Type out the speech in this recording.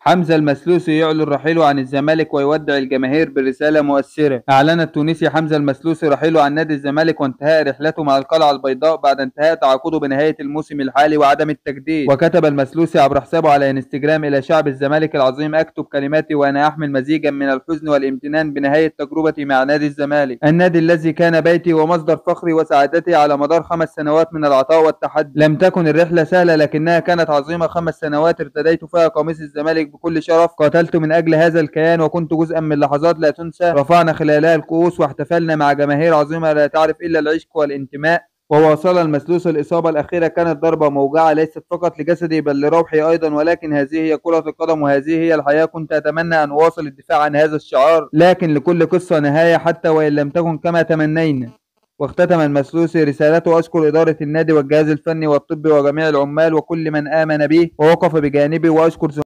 حمزة المسلوسي يعلن رحيله عن الزمالك ويودع الجماهير برسالة مؤثرة. أعلن التونسي حمزة المسلوسي رحيله عن نادي الزمالك وانتهاء رحلته مع القلعة البيضاء بعد انتهاء تعاقده بنهاية الموسم الحالي وعدم التجديد. وكتب المسلوسي عبر حسابه على انستجرام: إلى شعب الزمالك العظيم، أكتب كلماتي وأنا أحمل مزيجا من الحزن والامتنان بنهاية تجربتي مع نادي الزمالك، النادي الذي كان بيتي ومصدر فخري وسعادتي على مدار 5 سنوات من العطاء والتحدي. لم تكن الرحلة سهلة لكنها كانت عظيمة. 5 سنوات ارتديت فيها قميص الزمالك بكل شرف، قاتلت من أجل هذا الكيان وكنت جزءا من لحظات لا تنسى، رفعنا خلالها الكؤوس واحتفلنا مع جماهير عظيمة لا تعرف إلا العشق والانتماء. وواصل المسلوس: الإصابة الأخيرة كانت ضربة موجعة ليست فقط لجسدي بل لروحي أيضا، ولكن هذه هي كرة القدم وهذه هي الحياة. كنت أتمنى أن أواصل الدفاع عن هذا الشعار، لكن لكل قصة نهاية حتى وإن لم تكن كما تمنينا. واختتم المسلوسي رسالته: أشكر إدارة النادي والجهاز الفني والطبي وجميع العمال وكل من آمن به ووقف بجانبي، وأشكر